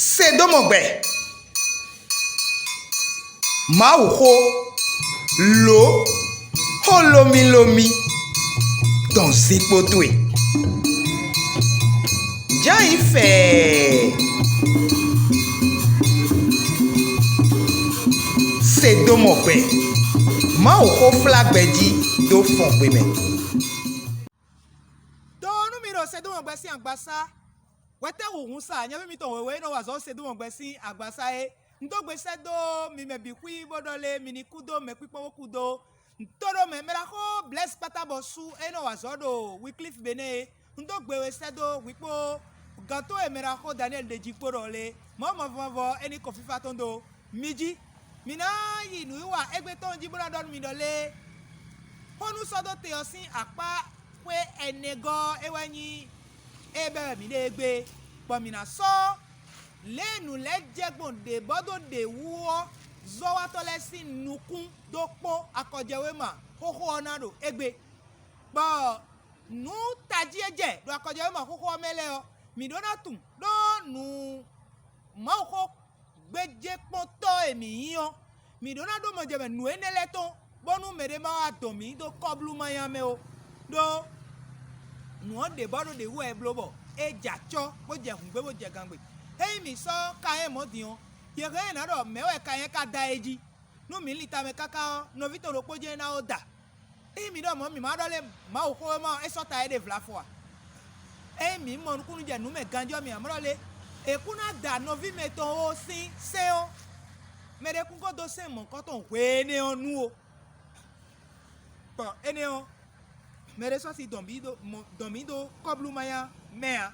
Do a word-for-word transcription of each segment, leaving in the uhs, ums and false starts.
Se dó mɔ gbɛ. Mawuxó, lǒ, xó lómílómí dɔn zinkpo towe. Jǎ yi fɛɛ. Se dó mɔ gbɛ. Mawuxó flá gbɛ jí dó fɔn gbe mɛ. Dɔɔnú mi ɖo Sedómɔgbɛ sín agbasá. Hwetɛ́ hu hun sa nyaví mitɔn wěwé e nɔ wa azɔ̌ Sedómɔgbɛ sín agbasá é? Un dó gbe sɛ́ dó mi mɛ bǐ xwí bó ɖɔ lé mi ní kú dó mɛkpíkpɔ́n bó kú dó. Un tó ɖó mɛ mɛɖaxó Blɛ̌si kpátábɔsú e nɔ wa azɔ̌ ɖo Wiklífu Benɛ́ é. Un dó gbe we sɛ́ dó hwi kpó gǎn towe mɛɖaxó Daniɛ́li ɖe jí kpó ɖɔ lé. Mɔ̌ mavɔ mavɔ é ní kɔ fífá tɔn dó mi jí. Mi ná yi nǔwiwa égbé tɔn jí bó ná ɖɔ nú mi ɖɔ lé. Xónú sɔ́ dó te ɔ́ sín akpá xwé ɛnɛ gɔ́ ɔ́, é wɛ nyí é bɛ́ wɛ mǐ ɖe égbé, bɔ mǐ ná sɔ́ lě e nǔ lɛ́ɛ jɛ gbɔn ɖě bɔ dó ɖě wú ɔ́ zɔ́watɔ́ lɛ́ɛ sín nukún dó kpɔ́n akɔjɛwéma xóxó ɔ́ ná ɖo égbé. Bɔ nǔ tají e jɛ ɖo akɔjɛwéma xóxó ɔ́ mɛ lɛ́ɛ ɔ́, mǐ ɖó ná tunwun ɖó nǔ Mawuxó gbéjékpɔ́ntɔ́ e mǐ nyí ɔ́, mǐ ɖó ná ɖó mɔjɛmɛ nǔ énɛ́ lɛ́ɛ tɔn, bónú mɛɖé ma wá dɔn mǐ ɖó kɔ́blú manya mɛ ó. Ɖó nǔ ɔ́ ɖě bɔ ɖó ɖě wú wɛ è bló bɔ é jɛ acɔ́, bó jɛ hǔngbé, bó jɛ gangbe. Ényí mǐ sɔ́ Kayɛ́n mɔ̌ din ɔ́, yě hɛn ɛ ná ɖɔ mɛ̌ wɛ Kayɛ́n ka da é jí. Nú mǐ li tamɛ káká ɔ́, nɔví tɔn ɖokpó jɛ́n ná ó da. Ényí mǐ ɖɔ mɔ̌ mǐ ma ɖɔ lé Mawuxówéma ɔ́, é sɔ́ ta é ɖe vlafɔ a? Ényí mǐ mɔ nukúnnú jɛ nǔ mɛ ganjí ɔ́, mǐ ná mɔ ɖɔ lé? È kún ná da nɔví mɛtɔn ó sín sɛ́n ɔ́, mɛɖé kún ko dó sɛ́n mɔ̌kɔ́ tɔn hwe énɛ́ ɔ́ nu ó. Bɔ énɛ́ ɔ́, mɛɖé sɔ́ si dɔn mǐ ɖó mɔ dɔn mǐ ɖó kɔ́blú manya mɛ ǎ.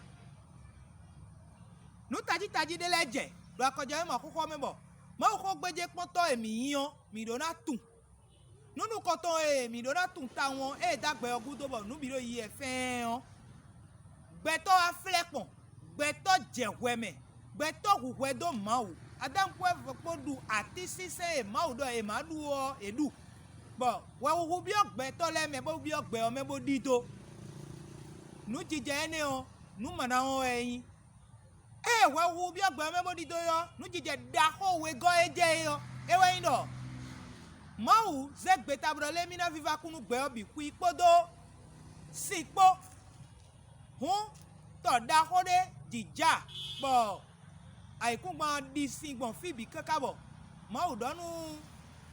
Nǔ tají tají ɖé lɛ́ɛ jɛ ɖo akɔjɔwéma xóxó ɔ́ mɛ bɔ Mawuxó gbéjékpɔ́ntɔ́ e mǐ nyí ɔ́, mǐ ɖó ná tunwun. Nǔ nukɔntɔn e mǐ ɖó ná tunwun tawun ɔ́, ée è dó agbɛ ɔ́ gúdo bɔ nǔ bǐ ɖo yiyi wɛ fɛ́ɛ́n ɔ́, gbɛtɔ́ wá flɛ́ kpɔn, gbɛtɔ́ jɛ hwɛ mɛ, gbɛtɔ́ hu hwɛ dó Mawu. Adámu kpó Ɛvu kpó ɖu atínsínsɛ́n e Mawu ɖɔ è má ɖu ɔ́, è ɖu, bɔ hwɛhuhu byɔ́ gbɛtɔ́ lɛ́ɛ mɛ bó byɔ́ gbɛ ɔ́ mɛ bó ɖidó. Nǔjijɛ énɛ́ ɔ́, nǔ maɖaŋɔ wɛ é nyí. Ée hwɛhuhu byɔ́ gbɛ ɔ́ mɛ bó ɖidó é ɔ́, nǔjijɛ ɖaxó wegɔ́ e jɛ é ɔ́, é wɛ nyí ɖɔ Mawu zé gbeta bɔ lé mì ná víva kú nú gbɛ ɔ́ bǐ xwí kpódó sin kpó. Hǔn tɔ ɖaxó ɖé jǐ ja, bɔ ayǐkúngban ɔ́ ɖi sin gbɔn fí bǐ káká bɔ Mawu ɖɔ nú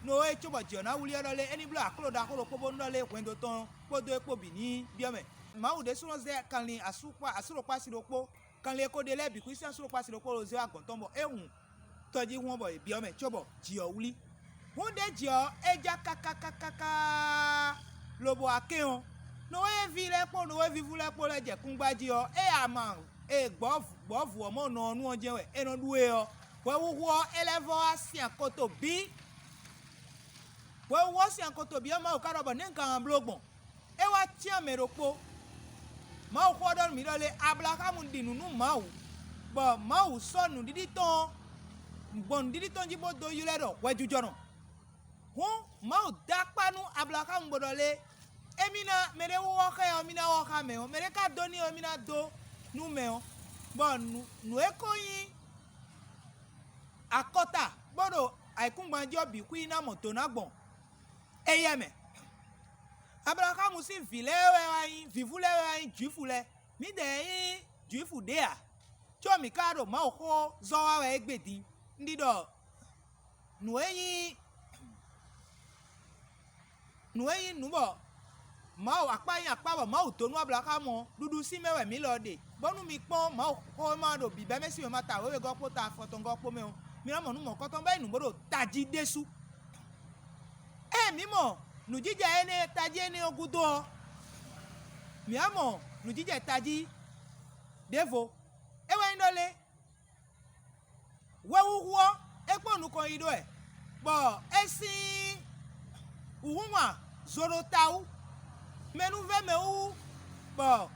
Nɔwée cóbɔ jǐ ɔ́ ná wlí ɔ́ ɖɔ lé é ní bló akló ɖaxó ɖokpó bónú ɖɔ lé hwɛndo tɔn kpódó é kpó bǐ ní byɔ́ mɛ. Mawu ɖésúnɔ zɛ kanlin asú kpó asú ɖokpó asi ɖokpó, kanlin e ko ɖe lɛ́ɛ bǐ xwísí asú ɖokpó asi ɖokpó ɖo zé wá gɔ̌n tɔn bɔ é hun tɔjíhún ɔ́ bɔ è byɔ́ mɛ cóbɔ jǐ ɔ́ wlí. Hǔn ɖějǐ ɔ́, é já káká káká káá, lobo wá kɛ́n ɔ́, Nɔwée ví lɛ́ɛ kpó Nɔwée vívú lɛ́ɛ kpó lɛ́ jɛ kúngba jí ɔ́, é ama e gbɔ̌ gbɔ̌ vǔ ɔ́ mɔ nɔ ɔ́ nu ɔ́ jɛ́n wɛ é nɔ ɖu é ɔ́, hwɛhuhu ɔ́, é lɛ́ vɔ́ wá sin akoto bǐ. Hwɛhuhu ɔ́ sin akoto bǐ ɔ́, Mawu ka ɖɔ bɔ nɛ̌ un ka wǎn bló gbɔn? É wá cyán mɛ ɖokpó. Mawuxó ɔ́ ɖɔ nú mǐ ɖɔ lé Ablaxámu ɖi nǔ nú Mawu, bɔ Mawu sɔ́ nǔɖiɖi tɔn gbɔn nǔɖiɖi tɔn jí bó dó ylɔ́ ɛ ɖɔ hwɛjijɔnɔ. Hǔn Mawu dó akpá nú Ablaxámu bó ɖɔ lé émí ná mɛɖé wú ɔ́ xá ɛ ɔ́, mí ná wá xá mɛ ɔ́, mɛɖé ka dó n'i ɔ́, mí ná dó nú mɛ ɔ́, bɔ nǔ e ko nyí akɔta bó ɖo ayǐkúngban jí ɔ́ bǐ xwí ná mɔ dǒ ná gbɔn éyɛ́ mɛ. Ablaxámu sín vǐ lɛ́ɛ wɛ wá nyí vǐvú lɛ́ɛ wɛ wá nyí Jwifu lɛ́ɛ. Mǐdɛɛ nyí Jwifu ɖě ǎ, có mǐ ka ɖo Mawuxó zɔ́ wá wɛ égbé din. Un ɖi ɖɔ nǔ e nyí nǔ e nyí nǔ bɔ Mawu akpá nyí akpá bɔ Mawu dó nú Ablaxámu ɔ́, ɖuɖu sín mɛ wɛ mǐ lɔ ɖe, bónú mi kpɔ́n Mawuxówéma ɖo bǐbɛ́mɛ sín wěma ta wěwegɔ́ kpó ta afɔtɔngɔ́ kpó mɛ ɔ́, mi ná mɔ nǔ mɔ̌kɔtɔn bɔ é nyí nǔ bó ɖo tají ɖésú. Ée mǐ mɔ nǔjijɛ énɛ́ tají énɛ́ ɔ́ gúdo ɔ́, mǐ wá mɔ nǔjijɛ tají ɖěvo. É wɛ nyí ɖɔ lé? Hwɛhuhu ɔ́, é kpɔ́n nukɔn yi ɖó wɛ, bɔ é sín wǔhúnwan zo ɖo ta wú, mɛnúvɛ́mɛ wú, bɔ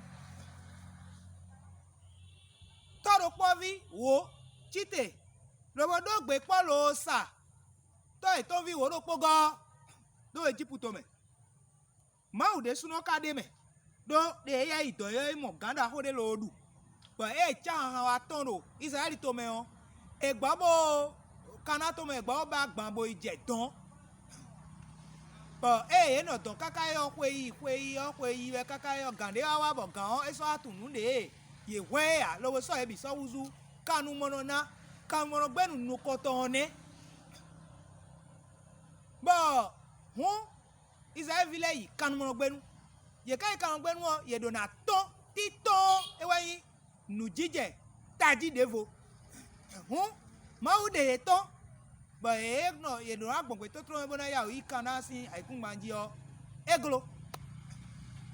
tɔ́ ɖokpɔ́ví wǒ cí te, lobo ɖó gbe kpɔ́ loo sa tɔ́ yětɔn ví wǒ ɖokpó gɔ́ ɔ́, ɖó Ejípu tomɛ. Mawu ɖésúnɔ ka ɖ'é mɛ, ɖó ɖe éyɛ́ yi dɔ̌n é mɔ gǎn ɖaxó ɖé loo ɖu, bɔ ée é cá hanhan wá tɔ́n ɖo Izlayɛ́li tomɛ ɔ́, È gbɔ bó ka ná tomɛ è gbɔ bó ba gban bo yi jɛ dɔn. Bɔ ée yě nɔ dɔn káká é ɔ́, xwe yi xwe yi ɔ́, xwe yi wɛ káká é ɔ́, gǎn ɖé wá wá bɔ gǎn ɔ́ é sɔ́ wá tunwun nǔ ɖě e yě hwɛ é ǎ, lobo sɔ́ yě bǐ sɔ́ húzú. Kanumɔnɔ ná, kanumɔnɔ gbɛ́ nu nukɔntɔn ɔ́ nɛ́. Bɔ hǔn Izlayɛ́li ví lɛ́ɛ yi kannumɔnɔgbénu. Yě ká yi kannumɔnɔgbénu ɔ́, yě ɖǒ ná tɔ́n títɔ́ɔ́n é wɛ nyí nǔjijɛ tají ɖěvo. Hǔn, Mawu ɖe yě tɔ́n, bɔ yě nɔ yě ɖǒ ná gbɔn gbětótló mɛ bó ná ya wǔ yí kan ná sín ayǐkúngban jí ɔ́, é gló.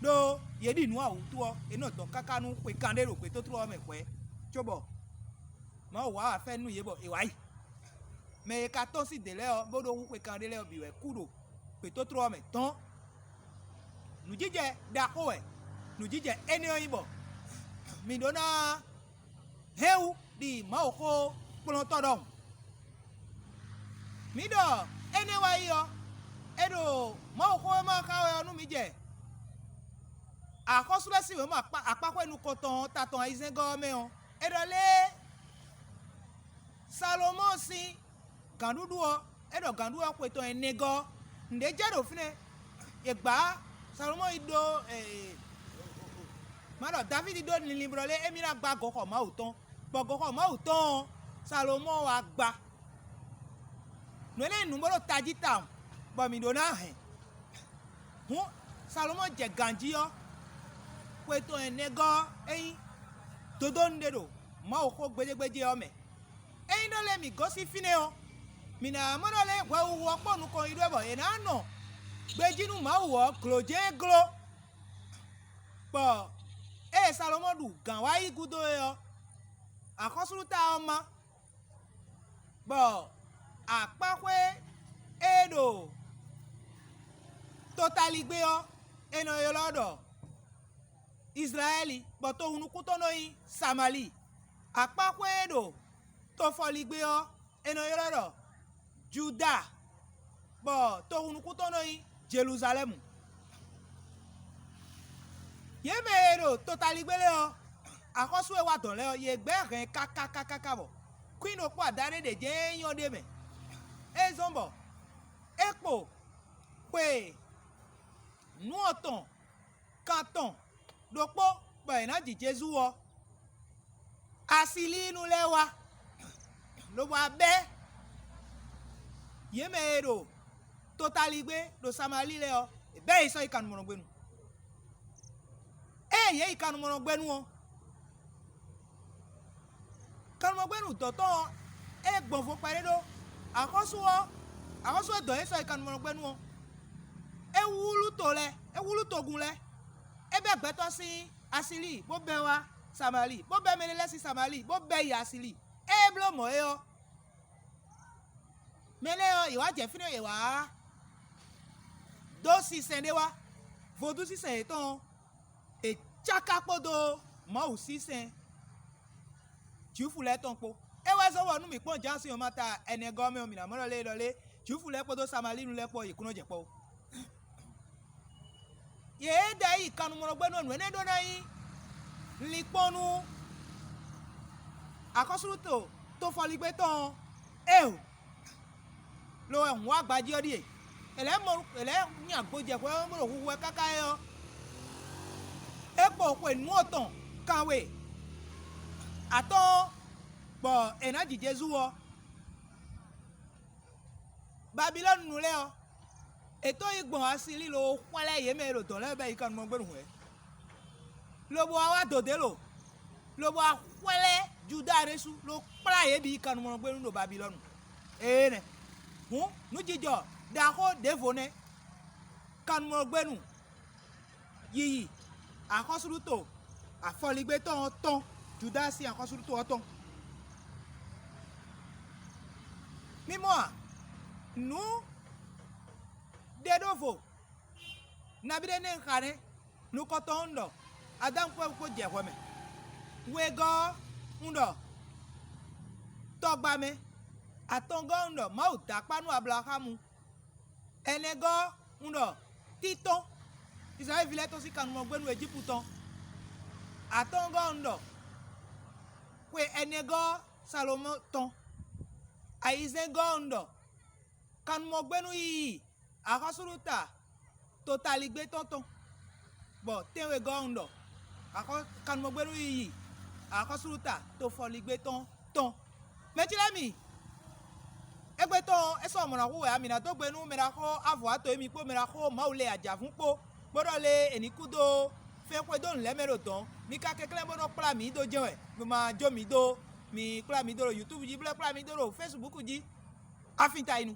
Ɖó yě ɖi nǔ ǎ wútu ɔ́, è nɔ dɔn káká nú xwe kanɖé ɖo gbětótló ɔ́ mɛ hwɛ̌, cóbɔ Mawu wá wǎ fɛ́nú nú yě bɔ è wǎ yi. Mɛ e ka tɔ́n sín dě lɛ́ɛ ɔ́, bó ɖó hú xwe kanɖé lɛ́ɛ ɔ́ bǐ wɛ kú ɖo gbětótló ɔ́ mɛ dɔn. Nǔjijɛ ɖaxó wɛ nǔjijɛ énɛ́ ɔ́ nyí bɔ mǐ ɖó ná hɛn wú ɖi Mawuxó kplɔ́ntɔ́ ɖɔhun. Mǐ ɖɔ énɛ́ wá yi ɔ́, é ɖo Mawuxówéma ɔ́ xa wɛ ɔ́ nú mǐ jɛ axɔ́sú lɛ́ɛ sín wěma akpáxwé nukɔntɔn ɔ́ ta tɔn ayizɛ́ngɔ́ ɔ́ mɛ ɔ́, é ɖɔ lé Salomɔ́ɔ sín gǎnɖuɖu ɔ́, é ɖɔ gǎnɖuɖu ɔ́ xwe tɔn ɛnɛgɔ́. Nǔɖé jɛ ɖo fínɛ́. È gbǎ Salomɔ́ɔ yi ɖó, ma ɖɔ Davídi ɖó linlin blɔ́ lé émí ná gbá goxɔ Mawu tɔn, bɔ goxɔ Mawu tɔn ɔ́, Salomɔ́ɔ wá gbá. Nǔ énɛ́ nyí nǔ bó ɖo tají tawun, bɔ mǐ ɖó ná hɛn. Hǔn Salomɔ́ɔ jɛ ganjí ɔ́, xwe tɔn ɛnɛgɔ́ ɔ́, é nyí dodónu ɖé ɖo Mawuxó gbéjégbéjé ɔ́ mɛ. Ényí ɖɔ lɛ́ɛ mǐ gosín fínɛ́ ɔ́, mǐ ná mɔ ɖɔ lɛ́ɛ hwɛhuhu ɔ́ kpó nukɔn yi ɖó wɛ bɔ yě ná nɔ gbejí nú Mawu ɔ́ glǒ jɛ́n gló. Bɔ ée Salomɔ́ɔ ɖu gǎn wá yí gúdo é ɔ́, axɔ́súɖuta ɔ́ má, bɔ akpáxwé e ɖo totaligbé ɔ́, è nɔ ylɔ́ ɖɔ Izlayɛ́li, bɔ tohun nukúntɔn nɔ nyí Samalíi. Akpáxwé e ɖo tofɔligbé ɔ́, è nɔ ylɔ́ ɖɔ Juda, bɔ tohun nukúntɔn nɔ nyí Jeluzalɛ́mu. Yě mɛ e ɖo totaligbé lɛ́ɛ ɔ́, axɔ́sú e wá dɔ̌n lɛ́ɛ ɔ́, yě gbɛ́ hɛn káká káká bɔ kwín ɖokpó adaɖé ɖě jɛ́n nyɔ́ ɖ'é mɛ. É zɔ́n bɔ é kpo xwe nǔ atɔn kan tɔn ɖokpó bɔ è nǎ ji Jezu ɔ́, Asilíinu lɛ́ɛ wá, lobo wá bɛ́ yě mɛ e ɖo totaligbé ɖo Samalíi lɛ́ɛ ɔ́, è bɛ́ yě sɔ́ yi kannumɔnɔgbénu. Ée yě yi kannumɔnɔgbénu ɔ́, kannumɔnɔgbénu dɔ̌tɔ́ ɔ́, é gbɔn vo kpɛɖé ɖó axɔ́sú ɔ́, axɔ́sú e dɔn yě sɔ́ yi kannumɔnɔgbénu ɔ́, é wlú to lɛ́ɛ, é wlú togun lɛ́ɛ, é bɛ́ gbɛtɔ́ sín Asilíi, bó bɛ́ wá Samalíi, bó bɛ́ mɛ ɖé lɛ́ɛ sín Samalíi, bó bɛ́ yi Asilíi. Ée é bló mɔ̌ é ɔ́, mɛ lɛ́ɛ ɔ́, yě wá jɛ fínɛ́, yě wá dó sinsɛn ɖé wá. Vodúnsínsɛn yětɔn ɔ́, è cáká kpódó Mawu sínsɛn Jwifu lɛ́ɛ tɔn kpó. É wɛ zɔ́n bɔ nú mǐ kpɔ́n Jǎan sín wěma ta ɛnɛgɔ́ ɔ́ mɛ ɔ́, mǐ ná mɔ ɖɔ lé ɖɔ lé Jwifu lɛ́ɛ kpódó Samalíinu lɛ́ɛ kpó ɔ́, yě kún nɔ jɛ kpɔ́ ó. Yě e ɖɔ yí kannumɔnɔgbénu ɔ́, nǔ énɛ́ ɖó ná nyí linkpɔ́n nú axɔ́súɖuto tofɔligbé tɔn ɔ́, éeǒ. Lo wɛ hǔn wá gbají ɔ́ ɖíe: è lɛ́ mɔ, è lɛ́ nyi agbo jɛ hwɛ ɔ́ bó ɖo huhu wɛ káká é ɔ́, é kpo xwe nǔ atɔn kanwe atɔ́ɔ́n, bɔ è nǎ ji Jezu ɔ́, Babilɔ́nu lɛ́ɛ ɔ́, è tɔ́n yi gbɔn Asilíi lobo xwlɛ́ yě mɛ e ɖo dɔ̌n lɛ́ɛ bɔ é yi kannumɔgbénu hwɛ̌, lobo wá wá dǒdélo, lobo wá xwlɛ́ Judáa ɖésú, lobo kplá yě bǐ yi kannumɔgbénu ɖo Babilɔ́nu. Éenɛ́! Hǔn, nǔjijɔ ɖaxó ɖěvo nɛ́: kannumɔgbénu yiyi axɔ́súɖuto afɔligbé tɔn ɔ́ tɔn, Judáa sín axɔ́súɖuto ɔ́ tɔn. Mi mɔ a? Nǔ ɖe ɖó vo nabí ɖé nɛ́ un xa nɛ́. Nukɔntɔn ɔ́, un ɖɔ: Adámu kpó kpó jɛ hwɛ mɛ. Wegɔ́ ɔ́, un ɖɔ: Tɔgba mɛ. Atɔngɔ́ ɔ́, un ɖɔ: Mawu dó akpá nú Ablaxámu. Ɛnɛgɔ́ ɔ́, un ɖɔ: Títɔn, Izlayɛ́li ví lɛ́ɛ tɔn sín kannumɔgbénu Ejípu tɔn. Atɔngɔ́ ɔ́, un ɖɔ: Xwe ɛnɛgɔ́ ɔ́, Salomɔ́ɔ tɔn. Ayizɛ́ngɔ́ un ɖɔ: kannumɔgbénu yiyi axɔ́súɖuta totaligbé tɔn tɔn, bɔ tɛ́nwegɔ́ un ɖɔ: axɔ- kannumɔgbénu yiyi axɔ́súɖuta tofɔligbé tɔn tɔn. Mɛcilɛ́mi, égbé tɔn é sɔ́ mɔ̌ ná hu wɛ a mǐ ná dó gbe nú mɛɖaxó Avɔ̌ato émi kpó mɛɖaxó Mawu lɛ Ajǎvún kpó, bó ɖɔ lé è ní kú dó fɛ́n xwedó nǔ lɛ́ɛ mɛ ɖo dɔ̌n. Mi ka kɛnklɛ́n bó nɔ́ kplá mǐ dó jɛ́n wɛ, mi ma jó mǐ dó, mi kplá mǐ dó ɖo YouTube jí, bó kplá mǐ dó ɖo Facebook jí. Afin tayinu.